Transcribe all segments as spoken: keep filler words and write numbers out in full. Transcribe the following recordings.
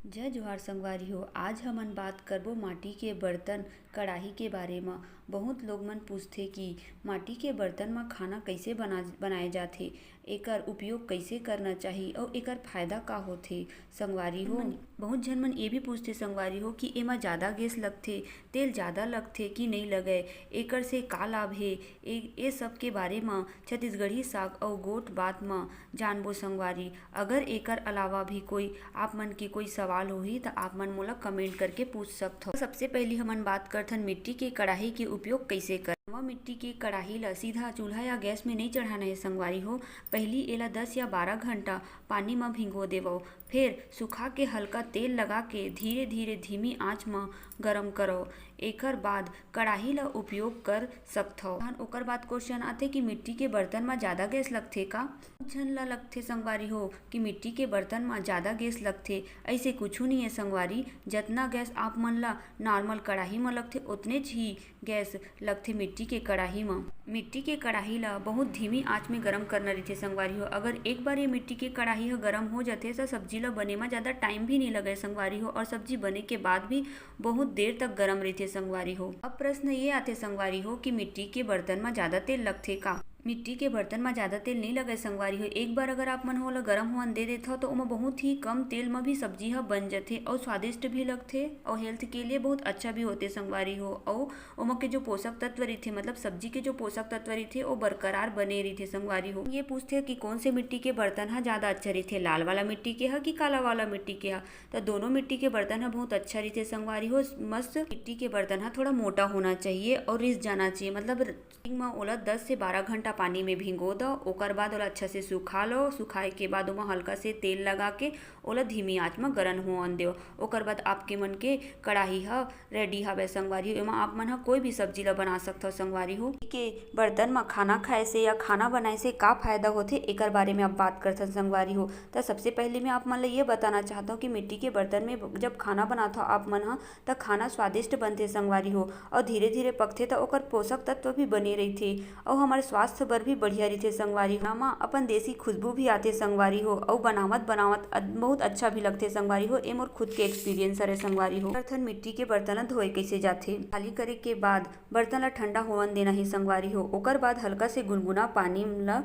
जय जोहार संगवारी हो। आज हमन बात करबो माटी के बर्तन, कड़ाही के बारे म। बहुत लोग मन पूछथे कि माटी के बर्तन म खाना कइसे बना-, बनाए जाथे, एकर उपयोग कइसे करना चाही अउ एकर फायदा का होथे संगवारी हो। मन, बहुत झन मन ये भी पूछथे संगवारी हो कि एमा जादा गैस लगथे, तेल जादा लगथे कि नइ लगय, एकर से का लाभ हे, ए, ए सब के बारे म छत्तीसगढ़ी साग अउ गोठ बात म जानबो संगवारी। अगर एकर अलावा भी कोई आप मन के कोई सवाल होही, त आप मन मोला comment करके पूछ सकथव। सबसे पहिली हमन बात करथन मिट्टी के कड़ाही के उपयोग कइसे कर। नवा मिट्टी के कड़ाही ल सीधा चूल्हा या गैस में नइ चढ़ाना हे संगवारी हो। पहिली एला दस या बारह घंटा पानी म भिंगो देवव, फेर सुखा के हल्का तेल लगा के धीरे-धीरे धीमी आंच म गरम करव। एकर बाद कड़ाही ल उपयोग कर सकथव। तहन ओकर बाद question आथे कि मिट्टी के बर्तन म जादा गैस लगथे का? बहुत झन ल लगथे संगवारी हो कि मिट्टी के बर्तन म जादा गैस लगथे। अइसे कुछु नइ हे संगवारी, जतना गैस आप मन ल normal कड़ाही म लगथे, ओतनेच ही गैस लगथे मिट्टी के कड़ाही म। मिट्टी के कड़ाही ल बहुत धीमी आंच में गरम करना रहिथे संगवारी हो। अगर एक बार ये मिट्टी के कड़ाही ह गरम हो जाथे, त सब्जी ल बने म जादा time भी नइ लगय संगवारी हो, और सब्जी बने के बाद भी बहुत देर तक गरम रहिथे संगवारी हो। अब प्रश्न ये आथे संगवारी हो कि मिट्टी के बर्तन म जादा तेल लगथे का? मिट्टी के बर्तन म जादा तेल नइ लगय संगवारी हो। एक बार अगर आप मन ह ओला गरम होवन दे देथव, त ओमा बहुत ही कम तेल म भी सब्जी ह बन जथे अउ स्वादिष्ट भी लगथे अउ health के लिए बहुत अच्छा भी होथे संगवारी हो। अउ ओमा के जो पोषक तत्व रहिथे, मतलब सब्जी के जो पोषक तत्व रहिथे, ओ बरकरार बने रहिथे संगवारी हो। ये पूछथे कि कौन से मिट्टी के बर्तन ह जादा अच्छा रहिथे, लाल वाला मिट्टी के ह कि काला वाला मिट्टी के ह? त दोनों मिट्टी के बर्तन ह बहुत अच्छा रहिथे संगवारी हो। मस्त मिट्टी के बर्तन ह थोड़ा मोटा होना चाहिए और रिस जाना चाहिए, मतलब sink म ओला दस से बारह घंटा पानी में भिंगो दव। ओकर बाद ओला अच्छा से सुखा लो। सुखाए के बाद ओमा हल्का से तेल लगा के ओला धीमी आंच म गरम होवन देव। ओकर बाद आपके मन के कड़ाही ह ready हवय संगवारी हो। एमा आप मन ह कोई भी सब्जी ल बना सकथव संगवारी हो। के बर्तन म खाना खाए से या खाना बनाए से का फायदा होथे, एकर बारे में अब बात करथन संगवारी हो। त सबसे पहले मैं आप मन ल ये बताना चाहत हव कि मिट्टी के बर्तन में जब खाना बनाथव आप मन ह, त खाना स्वादिष्ट बनथे संगवारी हो, अउ धीरे-धीरे पकथे त ओकर पोषक तत्व भी बने रहिथे, अउ हमर स्वास्थ्य बर भी बढ़िया रहिथे संगवारी हो। खाना म अपन देसी खुशबू भी आथे संगवारी हो, अउ बनावत-बनावत अद-, बहुत अच्छा भी लगथे संगवारी हो। ए मोर खुद के experience हरे संगवारी हो। करथन मिट्टी के बर्तन ल धोए कइसे जाथे। खाली करे के बाद बर्तन ल ठंडा होवन देना हे संगवारी हो। ओकर बाद हल्का से गुनगुना पानी ल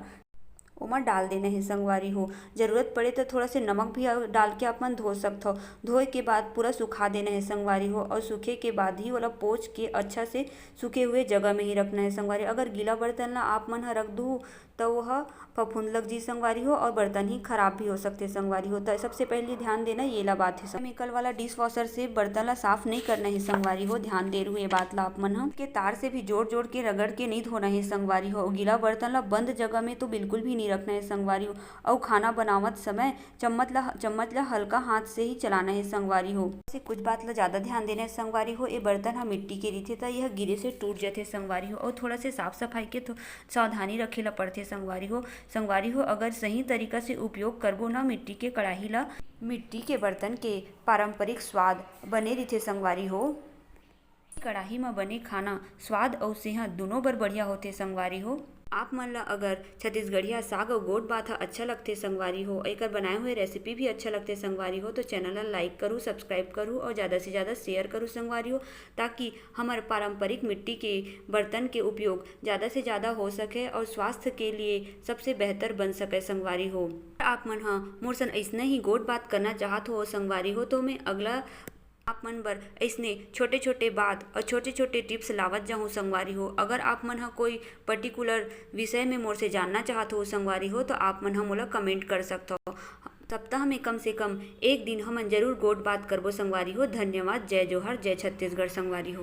ओमा डाल देना हे संगवारी हो। जरूरत पड़े त थोड़ा से नमक भी, अ, डाल के आप मन धो सकथव। धोए के बाद पूरा सुखा देना हे संगवारी हो, अउ सूखे के बाद ही ओला पोंछ के अच्छा से सूखे हुए जगह में ही रखना हे संगवारी। अगर गीला बर्तन ला आप मन ह रख दू, त वो ह फफूंद लग जी संगवारी हो, अउ बर्तन ही खराब भी हो सकथे संगवारी हो। त सबसे पहले ध्यान देना ये ला बात हे। Chemical वाला dishwasher से बर्तन ला साफ नहीं करना हे संगवारी हो, ध्यान दे रहू ये बात ला आप मन ह। के तार से भी जोड़ जोड़ के रगड़ के नहीं धोना हे संगवारी हो। गीला बर्तन ला बंद जगह में तो बिल्कुल भी नहीं रखना हे संगवारी हो। अउ खाना बनावत समय चम्मच ला, चम्मच ला हल्का हाथ से ही चलाना हे संगवारी हो। से कुछ बात ला ज्यादा ध्यान देना हे संगवारी हो। ए बर्तन ह मिट्टी के रहिथे त यह गिरे से टूट जथे संगवारी हो। अउ थोड़ा से साफ सफाई के थो-, सावधानी रखे ला पड़थे संगवारी हो। संगवारी हो, अगर सही तरीका से उपयोग करबो ना मिट्टी के कड़ाही ला, मिट्टी के बर्तन के पारंपरिक स्वाद बने रहिथे संगवारी हो। कड़ाही म बने खाना स्वाद अउ सेहत दुनों बर बढ़िया होथे संगवारी हो। आप मन ला अगर छत्तीसगढ़िया साग अउ गोठ बात ह अच्छा लगथे संगवारी हो, एकर बनाए हुए recipe भी अच्छा लगथे संगवारी हो, तो channel ला like करू, subscribe करू अउ ज्यादा से ज्यादा share करू संगवारी हो, ताकि हमर पारंपरिक मिट्टी के बर्तन के उपयोग ज्यादा से ज्यादा हो सके अउ स्वास्थ्य के लिए सबसे बेहतर बन सके संगवारी हो। आप मन ह मोर सन अइसने ही गोठ बात करना चाहत हो संगवारी हो, तो मैं अगला आप मन बर अइसने छोटे-छोटे बात अउ छोटे-छोटे tips लावत जाहूँ संगवारी हो। अगर आप मन ह कोई particular विषय में मोर से जानना चाहत हो संगवारी हो, तो आप मन ह मोला comment कर सकथव। सप्ताह में कम से कम एक दिन हमन जरूर गोठ बात करबो संगवारी हो। धन्यवाद। जय जोहार, जय छत्तीसगढ़ संगवारी हो।